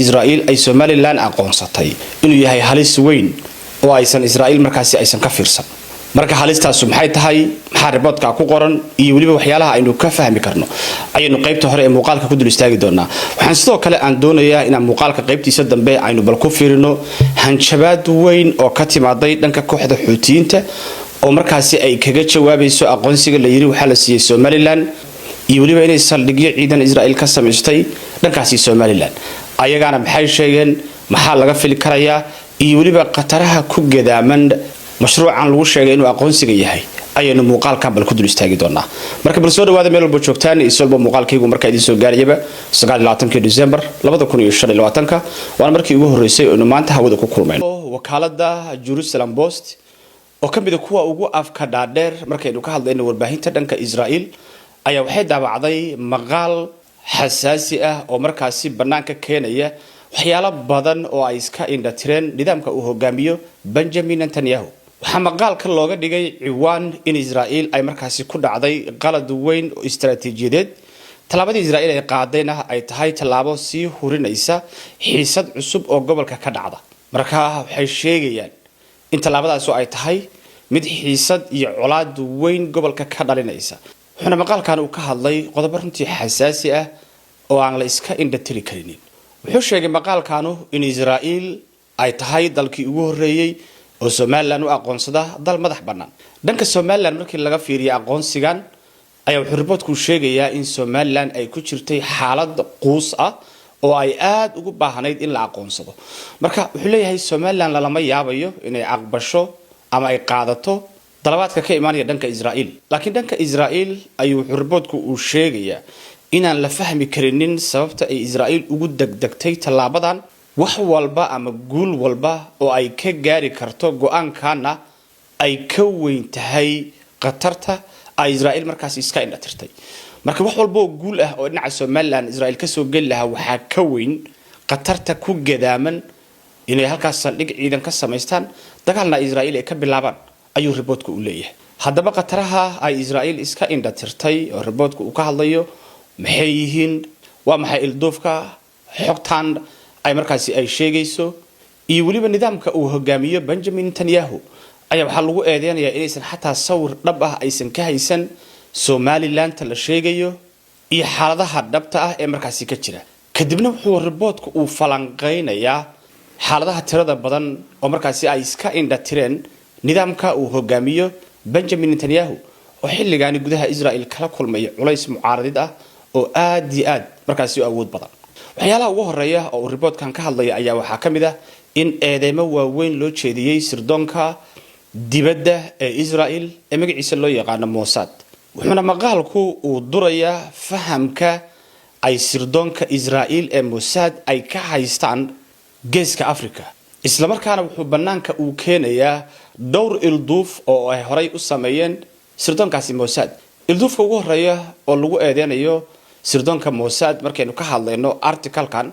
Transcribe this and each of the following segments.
Israa'iil ay Somaliland aqoonsatay inuu yahay halis weyn oo aysan Israa'iil markaasi aysan ka fiirsan. Marka halistaasu maxay tahay, maxaa reportka ku qoran iyo weliba waxyaalaha aynu ka fahmi karno ayaynu qaybta hore ee muuqaalka ku dul istaagi doonaa. Waxaan sidoo kale aan doonayaa inaan muuqaalka qaybtiisa dambe aynu bal ku fiirino hanjabaad weyn oo ka timaaday dhanka kooxda Xuutiyiinta oo markaasi ay kaga jawaabayso aqoonsiga la yiri waxaa la siiyey Somaliland, iyo weliba inay saldhigyo ciidan Israa'iil ka samaystay dhankaasi Somaliland. Ayagaana maxay sheegeen, maxaa laga fili karayaa, iyo weliba khataraha ku gadaaman mashruucan lagu sheegay inuu aqoonsiga yahay ayaynu muuqaalkan bal ku dul istaagi doonaa. Marka bal soo dhawaada meel walba joogtaan isolba muuqaalkaygu markaa idiin soo gaarayaba 29-kii December 2025-ka, waana markii ugu horreysay aynu maanta hawada ku kulmayno. Wakaalada Jerusalem Post oo ka mid a kuwa ugu afka dhaadheer markaynu ka hadlayno warbaahinta dhanka Israa'iil ayaa waxay daabacday maqaal xasaasi ah oo markaasi bannaanka keenaya waxyaalo badan oo ay iska indhatireen nidaamka uu hogaamiyo Benjamin Netanyahu. Waxaa maqaalka looga dhigay ciwaan in Israa'iil ay markaasi ku dhacday qalad weyn oo istaraatiijiyadeed, tallaabadii Israa'iil ay qaadayna ay tahay tallaabo sii hurinaysa xiisad cusub oo gobolka ka dhacda. Marka waxay sheegayaan in tallaabadaasu ay tahay mid xiisad iyo colaad weyn gobolka ka dhalinaysa. Wuxuuna maqaalkan uu ka hadlay qodobo runtii xasaasi ah oo aan la iska indhatiri karinin. Wuxuu sheegay maqaalkanu in Israa'iil ay tahay dalkii ugu horreeyey oo Somaliland u aqoonsada dal madax bannaan. Dhanka Somaliland markii laga fiiriya aqoonsigan ayaa wuxuu reportku sheegayaa in Somaliland ay ku jirtay xaalad quus ah oo ay aada ugu baahnayd in la aqoonsado. Marka wuxuu leeyahay, Somaliland lalama yaabayo inay aqbasho ama ay qaadato dalabaadka ka imaanaya dhanka Israa'iil, laakiin dhanka Israa'iil ayuu wuxuu reportku uu sheegayaa inaan la fahmi karinin sababta ay Israa'iil ugu degdegtay tallaabadan. Wax walba ama guul walba oo ay ka gaari karto go-aankana ay ka weyn tahay khatarta ay Israa'iil markaas iska indhatirtay. Marka wax walba oo guul ah oo dhinaca Somaliland Israa'iil kasoo geli lahaa waxaa ka weyn khatarta ku gadaaman inay halkaas saldhig ciidan ka samaystaan, dagaalna Israa'iil ay ka bilaabaan, ayuu reportka u leeyahay. Haddaba khataraha ay Israa'iil iska indhatirtay oo reportka uu ka hadlayo maxay yihiin? Waa maxay ilduufka xogtan ay markaasi ay sheegayso? Iyo weliba nidaamka uu hogaamiyo Benjamin Netanyahu ayaa waxaa lagu eedeynayaa inaysan xataa sawir dhab ah aysan ka haysan Somalilandta la sheegayo iyo xaaladaha dhabta ah ee markaasi ka jira. Kadibna wuxuu reportka uu falanqeynayaa xaaladaha tirada badan oo markaasi ay iska indhatireen nidaamka uu hogaamiyo Benjamin Netanyahu oo xilligaani gudaha Israel kala kulmaya culays mucaaradid ah oo aad iyo aad markaasi u awood badan. Waxyaalaha ugu horeeya oo uu reportkan ka hadlaya ayaa waxaa ka mid ah in eedeymo waaweyn loo jeediyey sirdoonka dibadda ee Israel ee magaciisa loo yaqaano Mossad. Wuxuuna maqaalku uu durayaa fahamka ay sirdoonka Israel ee Mossad ay ka haystaan Geeska Africa, islamarkaana wuxuu bannaanka uu keenayaa dhowr ilduuf oo ay horay u sameeyeen sirdoonkaasi Mossad. Ilduufka ugu horeeya oo lagu eedeynayo sirdoonka Mossad markaynu ka hadlayno articalkan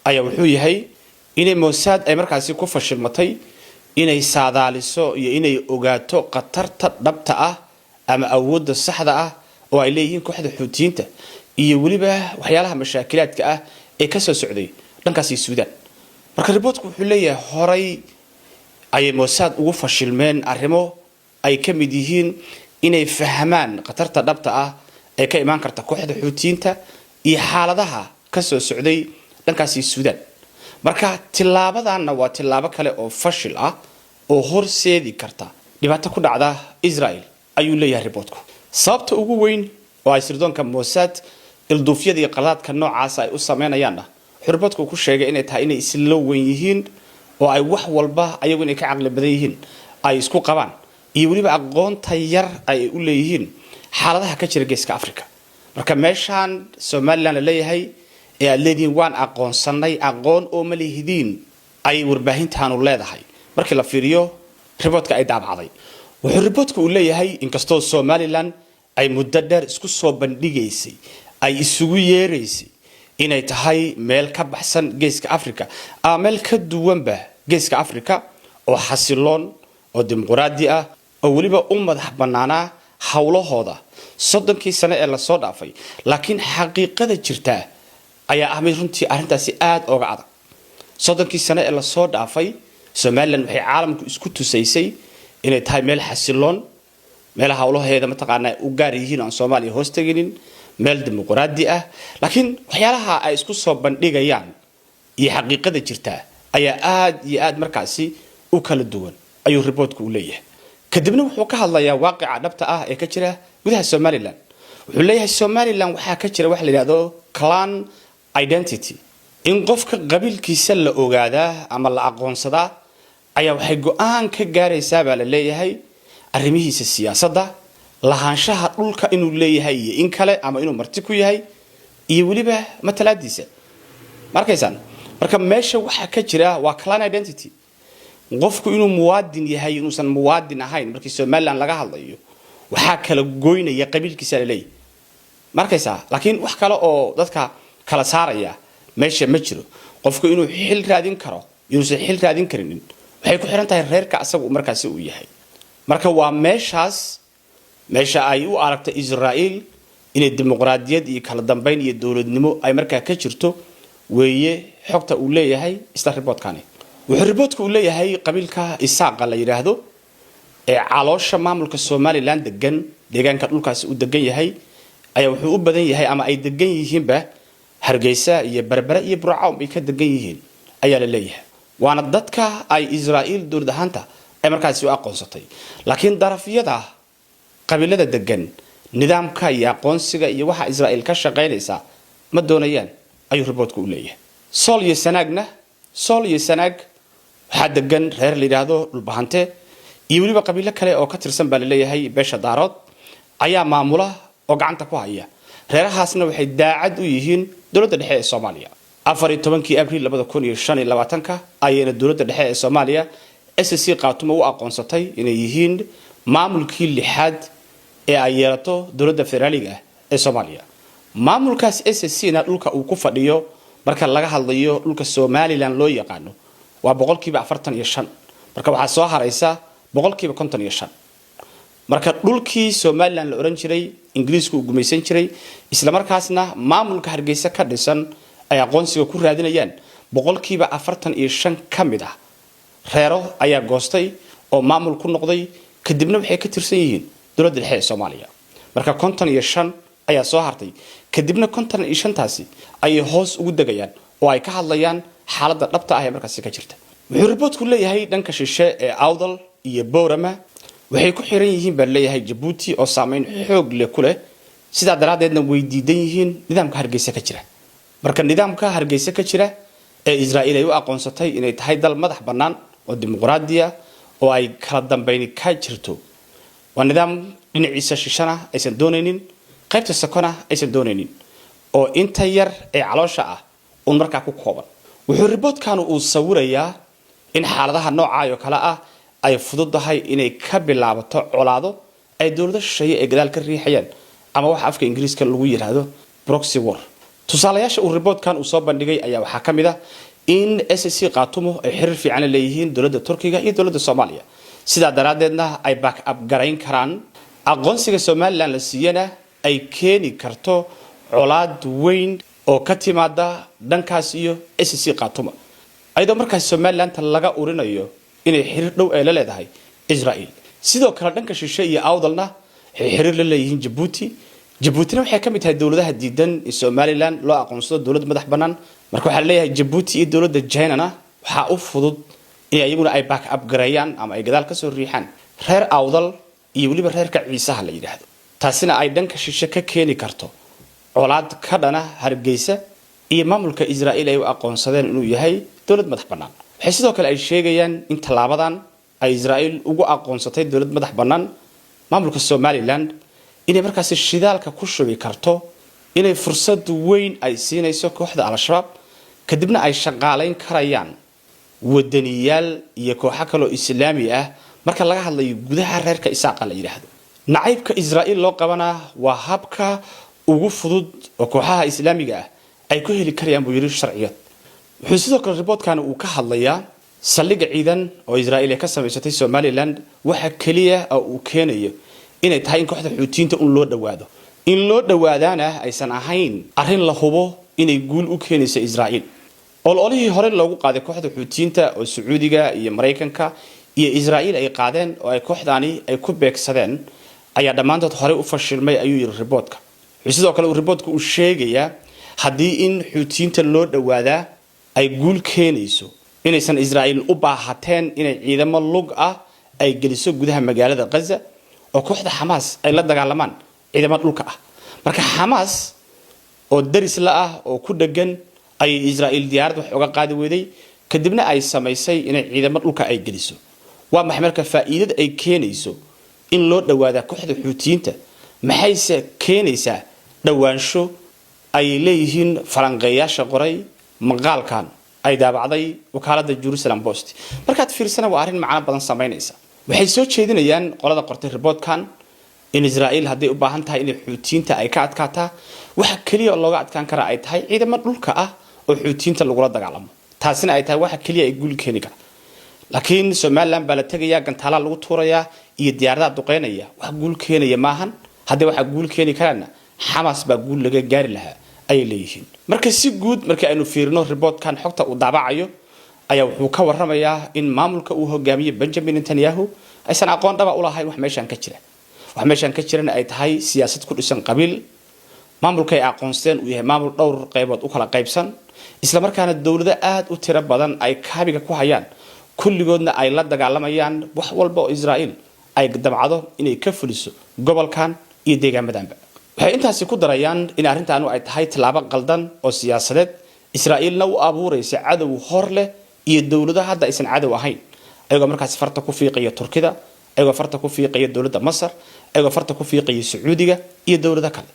ayaa wuxuu yahay inay Mossad ay markaasi ku fashilmatay inay saadaaliso iyo inay ogaato khatarta dhabta ah ama awoodda saxda ah oo ay leeyihiin kooxda Xuutiyiinta iyo weliba waxyaalaha mashaakilaadka ah ee kasoo socday dhankaasi Suudaan. Marka reportku wuxuu leeyahay, horay ayay Mossad ugu fashilmeen arrimo ay ka mid yihiin inay fahmaan khatarta dhabta ah ee ka imaan karta kooxda Xuutiyiinta iyo xaaladaha kasoo socday dhankaasi Suudaan. Marka tilaabadanna waa tilaabo kale oo fashil ah oo horseedi karta dhibaato ku dhacda Israel, ayuu leeyahay reportku. Sababta ugu weyn oo ay sirdoonka Mossad ilduufyadii qaladaadka noocaasa ay u sameynayaanna wuxuu reportku ku sheegay inay tahay inay isla weyn yihiin oo ay wax walba ayagu inay ka caqli badan yihiin ay isku qabaan, iyo weliba aqoonta yar ay u leeyihiin xaaladaha ka jira Geeska Africa. Marka meeshaan Somaliland la leeyahay ee aada leedihiin waan aqoonsanay, aqoon oo ma lihidiin ayay warbaahintaanu leedahay. Markii la fiiriyo reportka ay daabacday, wuxuu reportka uu leeyahay, inkastoo Somaliland ay muddo dheer isku soo bandhigaysay, ay isugu yeeraysay inay tahay meel ka baxsan Geeska Africa ama meel ka duwanba Geeska Africa oo xasiloon oo dimuqraadi ah oo weliba u madax bannaanaa howlahooda 30-kii sane ee lasoo dhaafay, laakiin xaqiiqada jirtaa ayaa ah mid runtii arrintaasi aada ooga adag. 30kii sano ee lasoo dhaafay, Somaliland waxay caalamku isku tusaysay inay tahay meel xasiloon, meel howlaheeda mataqaanaa u gaar yihiin, aan Soomaaliya hoos teginin, meel dimuqraadi ah. Laakiin waxyaalaha ay isku soo bandhigayaan iyo xaqiiqada jirta ayaa aad iyo aad markaasi u kala duwan, ayuu reportku u leeyahay. Kadibna wuxuu ka hadlayaa waaqica dhabta ah ee ka jira gudaha Somaliland. Wuxuu leeyahay, Somaliland waxaa ka jira waxa la yidhahdo clan identity. In qofka qabiilkiisa la ogaadaa ama la aqoonsadaa ayaa waxay go-aan ka gaaraysaa, baa la leeyahay, arrimihiisa siyaasadda, lahaanshaha dhulka inuu leeyahay iyo in kale, ama inuu marti ku yahay, iyo weliba matalaadiisa. Ma arkaysaan? Marka meesha waxaa ka jira waa clan identity. Qofku inuu muwaadin yahay, inuusan muwaadin ahayn, markii Somaliland laga hadlayo, waxaa kala goynaya qabiilkiisa, laleeyahay. Ma arkaysaa? Laakiin wax kale oo dadka kala saaraya meesha ma jiro. Qofku inuu xil raadin karo, inuusan xil raadin karinin, waxay ku xiran tahay reerka asagu markaasi uu yahay. Marka waa meeshaas meesha ay u aragta Israa'iil inay dimuqraadiyad iyo kala dambeyn iyo dowladnimo ay markaa ka jirto, weeye xogta uu leeyahay isla reportkani. Wuxuu reportka uu leeyahay, qabiilka Isaaqa la yidhaahdo ee caloosha maamulka Somaliland degan, deegaanka dhulkaasi uu degan yahay ayaa wuxuu u badan yahay ama ay degan yihiinba Hargeysa iyo Berbere iyo Burco bay ka degan yihiin, ayaa la leeyahay. Waana dadka ay Israa'iil dowlad ahaanta ay markaasi u aqoonsatay. Laakiin darafyada qabiilada degan nidaamka iyo aqoonsiga iyo waxa Israa'iil ka shaqaynaysaa ma doonayaan, ayuu reportku u leeyahay. Sool iyo Sanaagna, Sool iyo Sanaag waxaa degan reer la yidhaahdo Dhulbahante iyo weliba qabiilo kale oo ka tirsan, baa laleeyahay, beesha Daarood ayaa maamula oo gacanta ku haya. Reerahaasna waxay daacad u yihiin dowladda dhexe ee Soomaaliya. 14kii Abriil 2025ka ayayna dowladda dhexe ee Soomaaliya SSC Khaatumo u aqoonsatay inay yihiin maamulkii lixaad ee ay yeelato dowladda federaaliga ah ee Soomaaliya. Maamulkaas SSC na dhulka uu ku fadhiyo, marka laga hadlayo dhulka Somaliland loo yaqaano, waa 45%. Marka waxaa soo haraysa 55%. Marka dhulkii Somaliland la oran jiray, Ingiriisku uu gumaysan jiray, islamarkaasna maamulka Hargeysa ka dhisan ay aqoonsiga ku raadinayaan, 45% ka mid ah reero ayaa goostay oo maamul ku noqday, kadibna waxay ka tirsan yihiin dowladda dhexe ee Soomaaliya. Marka 55 ayaa soo hartay. Kadibna 55taasi ayay hoos ugu degayaan oo ay ka hadlayaan xaaladda dhabta ah ee markaasi ka jirta. Wuxuu reportku leeyahay, dhanka shishe ee Awdal iyo Boorama waxay ku xiran yihiin, baa leeyahay, Jabuuti oo saameyn xoog leh ku leh. Sidaa daraaddeedna way diidan yihiin nidaamka Hargeysa ka jira. Marka nidaamka Hargeysa ka jira ee Israa'iil ay u aqoonsatay inay tahay dal madax bannaan oo dimuqraadiya oo ay kala dambeyni ka jirto, waa nidaam dhinaciisa shishana aysan doonaynin, qaybta sokona aysan doonaynin, oo inta yar ee caloosha ah uun markaa ku kooban. Wuxuu reportkan uu sawirayaa in xaaladaha noocaay oo kale ah ay fududahay inay ka bilaabato colaado ay dowlado shisheeye ay gadaal ka riixayaan, ama waxa afka Ingiriiska lagu yidhaahdo proxy war. Tusaalayaasha uu reportkan uu soo bandhigay ayaa waxaa ka mid ah in SSC Khaatumo ay xiriir fiican la leeyihiin dowladda Turkiga iyo dowladda Soomaaliya, sidaa daraaddeedna ay back up garayn karaan aqoonsiga Somaliland la siiyana, ay keeni karto colaad weyn oo ka timaada dhankaas iyo SSC Khaatumo, ayadoo markaas Somalilandta laga urinayo inay xiriir dhow ay la leedahay Israel. Sidoo kale dhanka shishe iyo Awdalna waxay xiriir la leeyihiin Jabuuti. Jabuutina waxay ka mid tahay dowladaha diidan in Somaliland loo aqoonsado dowlad madax bannaan. Marka waxaa leeyahay, Jabuuti iyo dowladda Chinana waxaa u fudud in iyaguna ay back up gareeyaan ama ay gadaal kasoo riixaan reer Awdal iyo weliba reerka Ciisaha la yidhaahdo, taasina ay dhanka shishe ka keeni karto colaad ka dhana Hargeysa iyo maamulka Israa'iil ay u aqoonsadeen inuu yahay dowlad madax bannaan. Waxay sidoo kale ay sheegayaan in tallaabadan ay Israa'iil ugu aqoonsatay dowlad madax bannaan maamulka Somaliland inay markaasi shidaalka ku shubi karto, inay fursad weyn ay siinayso kooxda Al-Shabaab, kadibna ay shaqaalayn karayaan wadaniyaal iyo kooxo kaloo Islaami ah marka laga hadlayo gudaha reerka Isaaqa la yidhaahdo. Nacaybka Israa'iil loo qabanaa waa habka ugu fudud oo kooxaha Islaamiga ah ay ku heli karayaan, buu yidhi, sharciyad. Wuxuu sidoo kale reportkan uu ka hadlayaa saldhigga ciidan oo Israa'iil ay ka samaysatay Somaliland, waxa keliya oo uu keenayo inay tahay in kooxda Xuutiyiinta un loo dhowaado, in loo dhowaadaana aysan ahayn arrin la hubo inay guul u keenayso Israa'iil. Ololihii hore loogu qaaday kooxda Xuutiyiinta oo Sacuudiga iyo Maraykanka iyo Israa'iil ay qaadeen oo ay kooxdaani ay ku beegsadeen ayaa dhammaantood horey u fashilmay, ayuu yiri reportka. Wuxuu sidoo kale uu reportka uu sheegayaa haddii in Xuutiyiinta loo dhowaadaa ay guul keenayso, inaysan Israa'iil u baahateen inay ciidamo lug ah ay geliso gudaha magaalada Gaza oo kooxda Xamaas ay la dagaalamaan ciidamo dhulka ah. Marka Xamaas oo daris la ah oo ku dhegan ayay Israa'iil diyaarad wax uga qaadi weyday, kadibna ay samaysay inay ciidamo dhulka ay geliso. Waa maxay marka faa'iidada ay keenayso in loo dhowaadaa kooxda Xuutiyiinta? Maxayse keenaysaa dhowaansho, ayay leeyihiin falanqeeyaasha qoray maqaalkan ay daabacday wakaalada Jerusalem Post? Markaad fiirsana, waa arrin macno badan samaynaysa. Waxay soo jeedinayaan qolada qortay reportkan in Israa'iil hadday u baahan tahay inay Xuutiyiinta ay ka adkaataa, waxa keliya oo looga adkaan karaa ay tahay ciidamo dhulka ah oo Xuutiyiinta lagula dagaalamo, taasina ay tahay waxa keliya ay guul keeni kara. Laakiin Somaliland baa la tegayaa, gantaalaa lagu tuurayaa iyo diyaaradaha duqeynaya, wax guul keenaya maahan. Haddii waxaa guul keeni karaana, Xamaas baa guul laga gaari lahaa, ayay leeyihiin. Marka si guud markii aynu fiirino reportkan xogta uu daabacayo, ayaa wuxuu ka waramayaa in maamulka uu hogaamiye Benjamin Netanyahu aysan aqoon dhaba u lahayn wax meeshaan ka jira. Wax meeshaan ka jirana ay tahay siyaasad ku dhisan qabiil, maamulka ay aqoonsteen uu yahay maamul dhowr qaybood u kala qaybsan, islamarkaana dowlado aada u tiro badan ay kaabiga ku hayaan, kulligoodna ay la dagaalamayaan wax walba oo Israa'iil ay damcado inay ka fuliso gobolkan iyo deegaamadanba. Waxay intaasi ku darayaan in arrintaanu ay tahay tallaabo qaldan oo siyaasadeed, Israa'iilna u abuuraysa cadow hor leh iyo dowlado hadda aysan cadow ahayn, ayagoo markaasi farta ku fiiqaya Turkida, ayagoo farta ku fiiqaya dowladda Masar, ayagoo farta ku fiiqaya Sacuudiga iyo dowlado kale.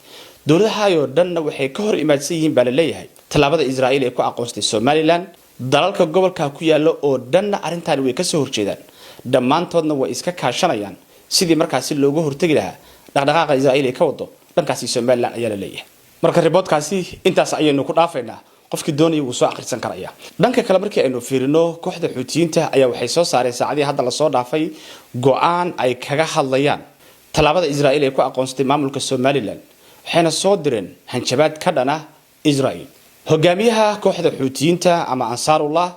Dowladahaayoo dhanna waxay ka hor imaadsan yihiin, baa la leeyahay, tallaabada Israa'iil ay ku aqoonsatay Somaliland. Dalalka gobolka ku yaala oo dhanna arrintaani way kasoo horjeedaan, dhammaantoodna way iska kaashanayaan sidii markaasi looga hortegi lahaa dhaqdhaqaaqa Israa'iil ay ka wado dhankaasi Somaliland, ayaa la leeyahay. Marka reportkaasi intaas ayaynu ku dhaafaynaa, qofkii doonaya wuu soo akhrisan karaya. Dhanka kale markii aynu fiirino, kooxda Xuutiyiinta ayaa waxay soo saareen saacadii hadda lasoo dhaafay go-aan ay kaga hadlayaan tallaabada Israa'iil ay ku aqoonsatay maamulka Somaliland, waxayna soo direen hanjabaad ka dhan ah Israa'iil. Hogaamiyaha kooxda Xuutiyiinta ama Ansaarullah,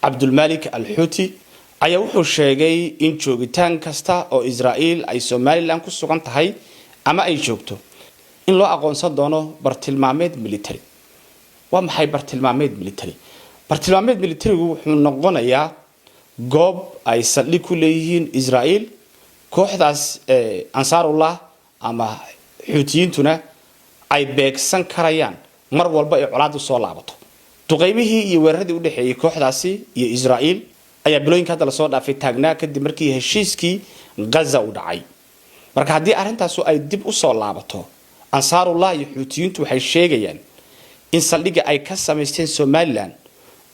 Cabdulmalik al Xuuti, ayaa wuxuu sheegay in joogitaan kasta oo Israa'iil ay Somaliland ku sugan tahay ama ay joogto in loo aqoonsan doono bartilmaameed military. Waa maxay bartilmaameed military? Bartilmaameed militarigu wuxuu noqonayaa goob ay saldhig ku leeyihiin Israa'iil, kooxdaas Ansaarullah ama Xuutiyiintuna ay beegsan karayaan mar walba ay colaadu soo laabato. Duqeymihii iyo weeraradii udhexeeyey kooxdaasi iyo Israa'iil ayaa bilooyinka hadda lasoo dhaafay taagnaa kadib markii heshiiskii Gaza uu dhacay. Marka haddii arrintaasu ay dib usoo laabato, Ansaarullah iyo Xuutiyiintu waxay sheegayaan in saldhigga ay ka samaysteen Somaliland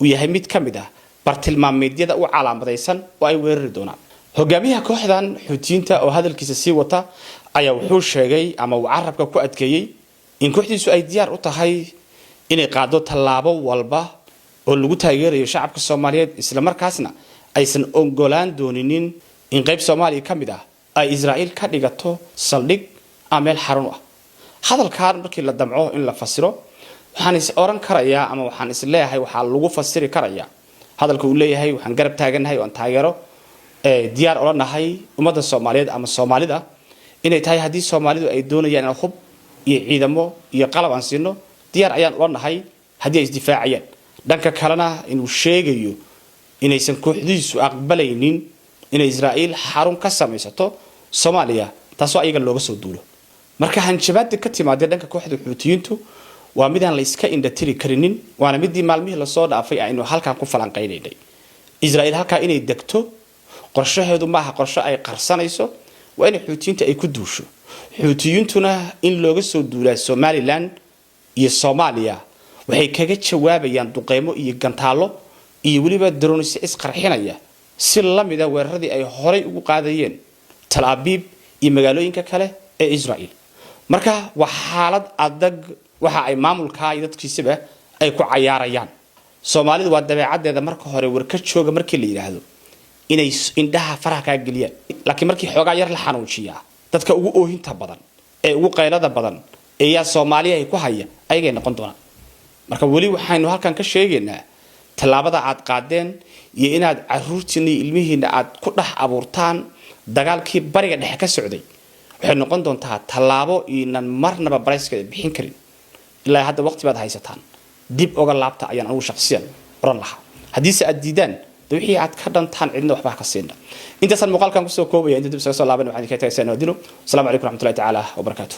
uu yahay mid ka mid ah bartilmaameedyada u calaamadaysan oo ay weerari doonaan. Hogaamiyaha kooxdan Xuutiyiinta oo hadalkiisa sii wata ayaa wuxuu sheegay ama uu carabka ku adkeeyey in kooxdiisu ay diyaar u tahay inay qaado tallaabo walba oo lagu taageerayo shacabka Soomaaliyeed, islamarkaasna aysan ogolaan dooninin in qayb Soomaaliya ka mid ah ay Israa'iil ka dhigato saldhig ama meel xarun u ah. Hadalkan markii la damco in la fasiro, waxaan is oran karayaa ama waxaan is leeyahay waxaa lagu fasiri karayaa hadalka uu leeyahay: waxaan garab taaganahay oo aan taageero diyaar ola nahay ummadda Soomaaliyeed ama Soomaalida, inay tahay haddii Soomaalidu ay doonayaan inaan hub iyo ciidamo iyo qalab aan siino, diyaar ayaan ula nahay haddii ay isdifaacayaan. Dhanka kalena inuu sheegayo inaysan kooxdiisu aqbalaynin inay Israa'iil xarun ka samaysato Soomaaliya, taasoo ayaga looga soo duulo. Marka hanjabaada ka timaadee dhanka kooxda Xuutiyiintu waa midaan la iska indhatiri karinin, waana midii maalmihii lasoo dhaafay aynu halkan ku falanqaynaynay. Israa'iil halkaa inay degto qorshaheedu maaha qorsho ay qarsanayso, waa inay Xuutiyiinta ay ku duusho. Xuutiyiintuna in looga soo duulaa Somaliland iyo Soomaaliya waxay kaga jawaabayaan duqeymo iyo gantaallo iyo weliba drones isqarxinaya, si lamida weeraradii ay horay ugu qaadayeen Tal Abiib iyo magaalooyinka kale ee Israel. Marka waa xaalad adag waxa ay maamulka iyo dadkiisaba ay ku cayaarayaan. Soomaalidu waa dabeecaddeeda, marka hore warka jooga markii la yidhaahdo inay indhaha faraha kaa geliyaan, laakiin markii xoogaa yar la xanuujiyaa, dadka ugu oohinta badan ee ugu qaylada badan ee yaa Soomaaliya ay ku haya ayagay noqon doonaan. Marka weli waxaynu halkan ka sheegaynaa Tallaabada aad qaadeen iyo inaad caruurtiina iyo ilmihiina aad ku dhex abuurtaan dagaalkii Bariga Dhexe ka socday waxay noqon doontaa tallaabo iinan marnaba barayska bixin karin. Ilaa hadda waqti baad haysataan, dib oga laabta ayaan anigu shakhsiyan oran lahaa. Haddiise aad diidaan, de wixii aad ka dhantaan cidna waxbaa ka siina. Intaasaan muuqaalkan kusoo koobaya. Inta dib isaga soo laaban, waxaan idinkaga tagaysaa nabadino. Asalaamu calaykum raxmatullahi tacaala wabarakaatu.